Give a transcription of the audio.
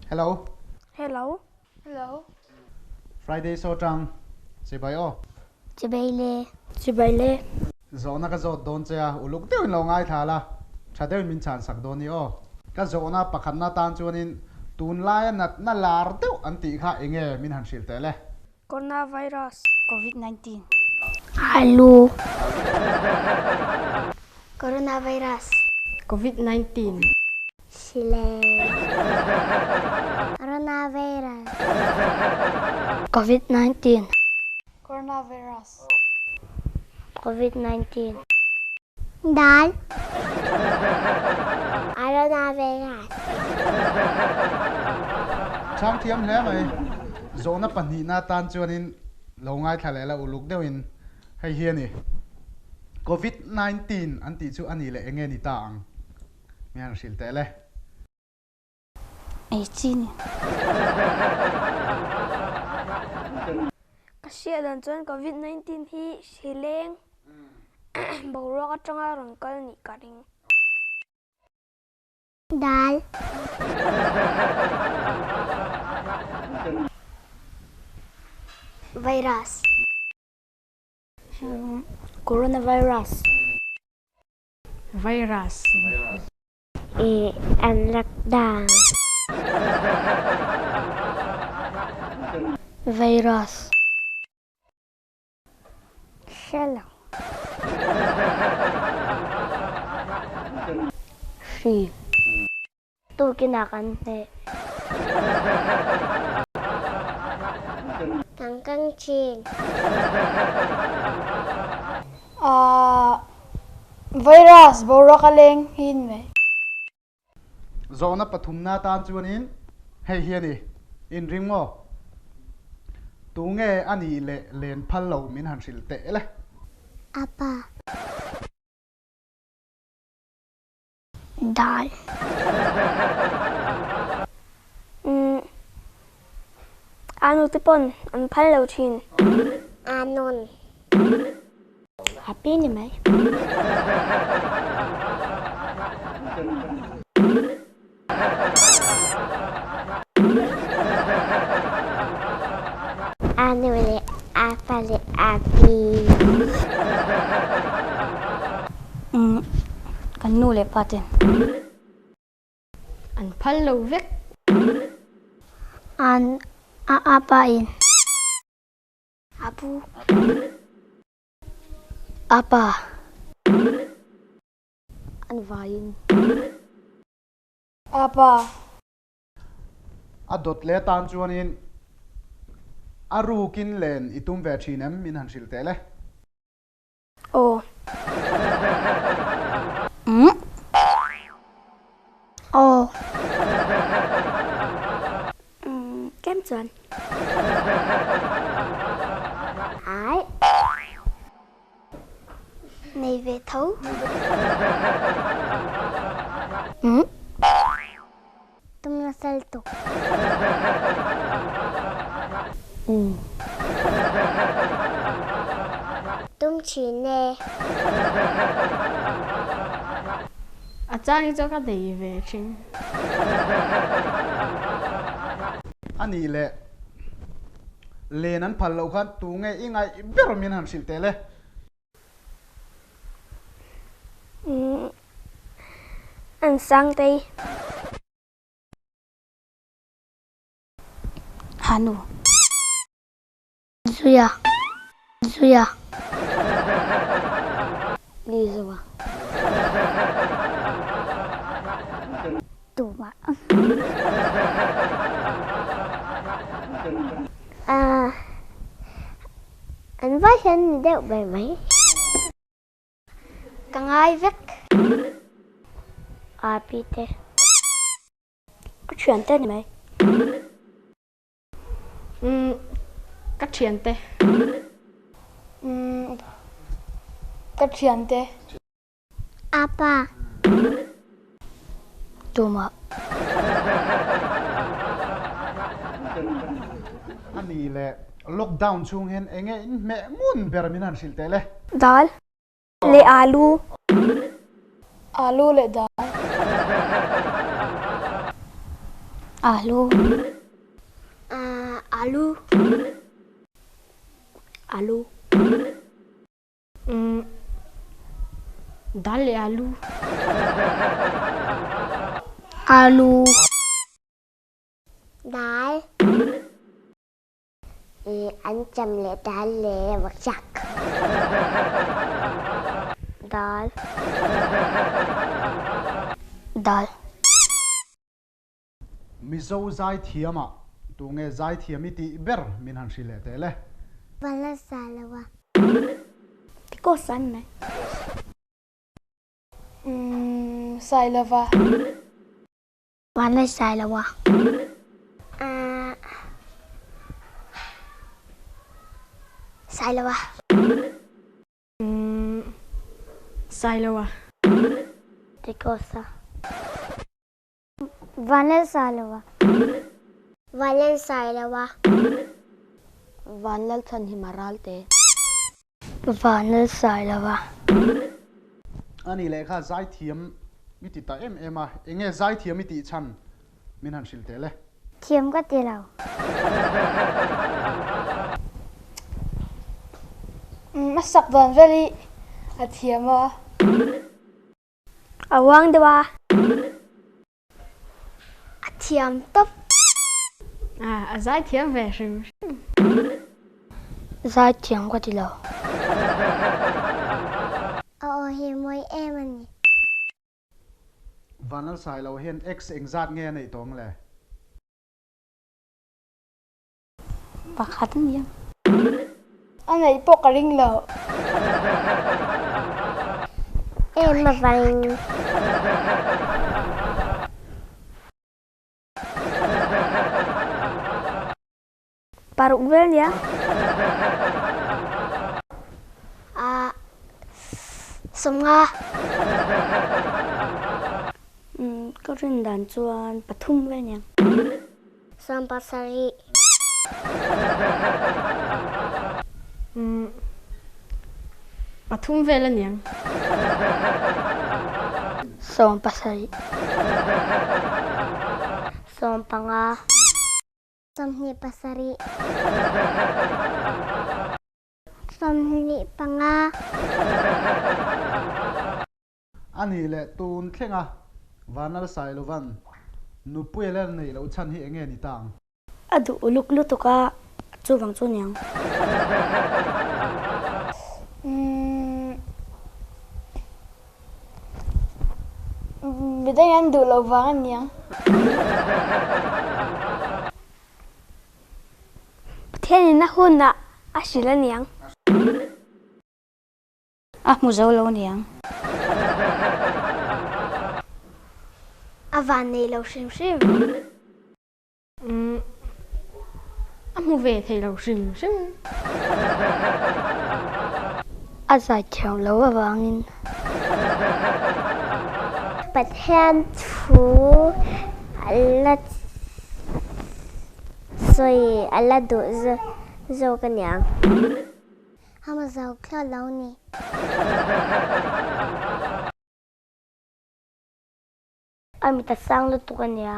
Hello. Hello. Hello. Friday saw tang. Chibai aw. Chibai le. Chibai le. Zawhna ka zawt dawn che a, uluk deuhin lo ngaithla la, tha deuhin min chhan sak dawn ni aw. Ka zawhna pakhatna tan chuanin tunlaia natna lar deuh an tih kha enge min han hrilh teh le? Coronavirus. Covid 19. Alu. Coronavirus. Covid 19. Sileng. Coronavirus. Covid 19. Coronavirus. Covid 19. Dal. Coronavirus. Chhang thiam hle mai. Zawhna pahnihna atan chuanin lo ngaithla leh la uluk deuhin hei hi a ni. Covid 19 an tih chu a nih leh enge ni ta ang? Mi han hrilh teh le. Ei chi ni. Ka hriat dan chuan Covid 19 hi hri leng boruak atanga rawn kal nih ka ring. Dal. Virus. Coronavirus. Virus. I an lockdown. Virus. Hre lo. Hri. Tukin ah kan hneh. Kan kang chin. Ahh virus boruak a leng hin mai. Zawhna pathumna tan chuanin hei hi a ni, inring maw? Tunge a nih leh len phal lo min han hrilh teh le. Apa. Dal. Umm Anu te pawn an phal lo thin. Anon. Happy ni mai. Anu leh apa leh api. Umm kan nu leh pa ten an phal lo vek. An a apa in apu. Apa. An vaiin. Apa. A dawt leh atan chuanin a rukin len i tum ve thin em min han hrilh teh le. Aw. Umm. Aw. Umm kem chuan. Ai. Nei ve tho. Umm. Tum nasa lutuk. Umm. Tum thin e. A chang hi chu ka nei ve thin. A nih leh Len an phal loh khan tu nge i ngaih ber min han hrilh teh le? Umm an sang tei. Hanu. Zuia. Zuia. Lizua. Tumah. Ah, an vai hian ni deuh ber mai. Ka ngai vek. Api te. Ka thian te ni mai. Umm ka thian te. Umm ka thian te. Apa. Tumah. A nih leh lockdown chhung hian enge in hmeh ngun ber min han hrilh teh le. Dal leh alu. Alu leh dal. Alu. Alu. Alu. Umm dal leh alu. Alu. Dal. I an cham leh dal leh vawkchak. Dal. Dal. Mizo zaithiam ah tunge zaithiam i tih ber min han hrilh leh teh le. Va la sa lo a. Because an mai. Umm Sailova. Van la sai lo a. Sai lo a. Umm sai lo a. Because a. Van la sai lo a. Van la sai lo a. Van lal chhan hi maral te. Van lal sai lo a. Ani lehkha zaithiam i ti ta em em a, enge zaithiam i tih chhan min han hrilh teh le. Thiam ka ti lo. A sak dan vel hi a thiam a. A uang deuh a. A thiam tawp. A zaithiam ve hrim hrim. Zaithiam ka ti lo. A aw hi mawi em a ni. Vanlalsai lo hian ex engzat nge a neih tawng le? Pakhat a nia. A neih pawh ka ring lo. Em a vain. Paruk vel nia. A sawmnga. Ka rin dan chuan pathum vel nia. 70. Umm pathum vel a niang. 70. 15. 27. 25. A nih leh tun thlenga Vanlal Sailovan nupui la neih loh chhan hi enge ni ta ang? A duh uluk lutuk a, chuvang chu niang. Umm midang an duh loh vang a niang. Pathianin a hunah a hrilh a niang. A hmu zo lo niang. A van nei lo hrim hrim. Umm a hmu ve thei lo hrim hrim. A zai thiam lo avangin. Pathian thu a la sawi a la duh zawk aniang. Hama zau thlawt lo ni. A mit a sang lutuk a nia.